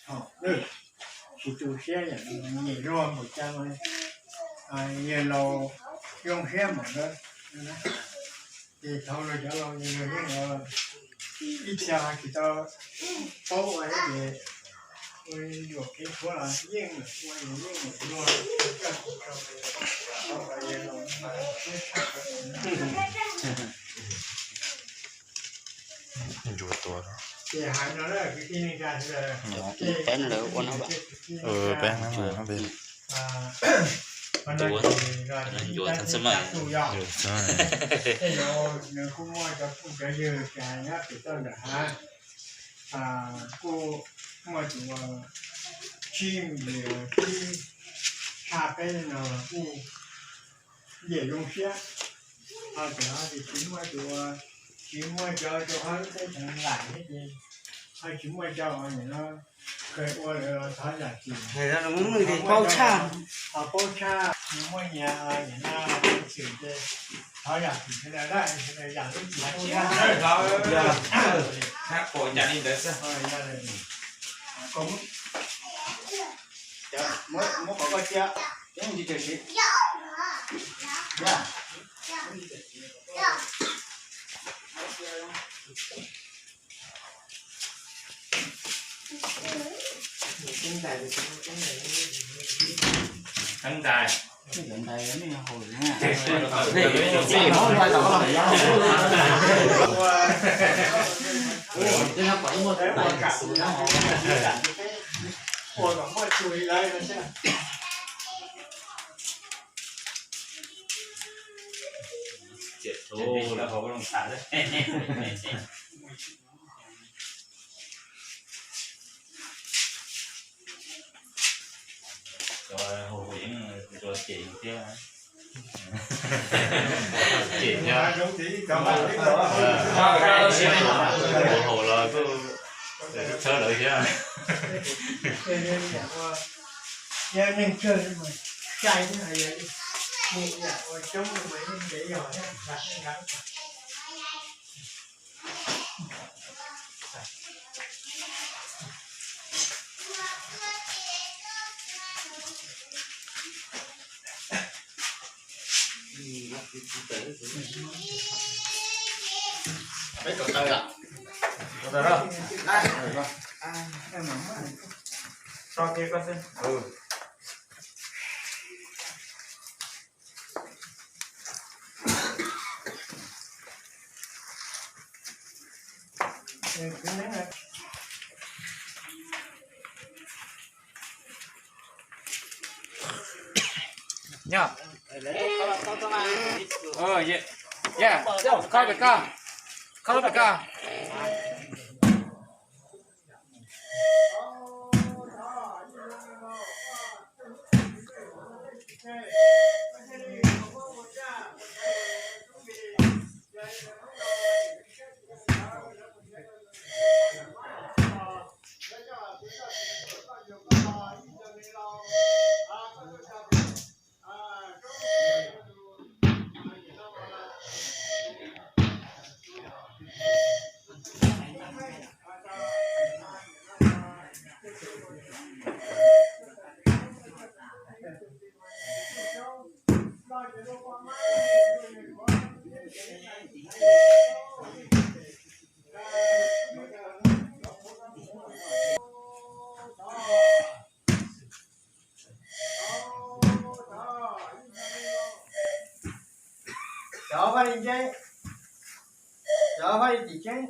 Tsis tu siab, nyiam luag npaum cas, yawg laus zoo siab npaum ntawd. Ces thaum los cov laus yeej ib txhia tsis tau paub ua ces ua yuam kev tshuav los yeej ua yeej luag. Ces hais no, peb no lawv ua no, peb no. Ncuav txhab maj. Tej zaum nws kuj muaj cov phooj cov ywg ces hais nyob pem toj ntawm hav, kuj muaj tus tsib, tsib tshaj peb no kuj nyiam zoo siab. Ho tsis, tsis muaj tus, tsis muaj cov rau hauv lub teb chaws laim thiab ces ho tsis muaj cov nim no kawg ua lawm los thov zam txim. Paub tshaj, ho paub tshaj, muaj nyias nim no xwm ces thov zam txim sawv daws, sawv daws zam lub txim pub thiab. Muab qhov koj cia, muab ntsis tawm siv. Teeb ntais. Cov haus yeeb cov cem thiab. Cem thiab. Haus los kuj txhawb lawv thiab. Yog neeg tsawg mas sai thiab, yog ib yam ua coob mas yeej ntev yog thiab. Peb tus taw, tus taw rau. Tso kiag koj xwb. Nyob. Khawb pem koj, khawb pem koj. Cov Fab Lis ntse, cov Fab Lis tim tseeb.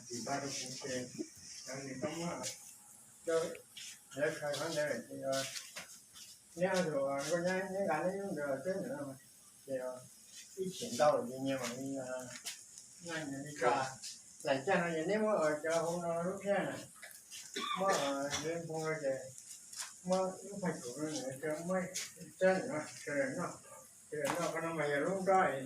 Tim pab rau kuv ces cov nws tau muab, lawv khaws qhov ntawd ces neb ua tus nkauj nyab neb nqa neb lub ntawd teb ntawd no ces ib chim ntau ces nyias mam li noj nyias li tso. Laim caj no ces neb muab cov hauv no lub thiab na, muab npoo no ces muab lub phaj tsum no muab teb ntawm no sawv daws noj, sawv daws noj. Qhov no mas yog lub nrab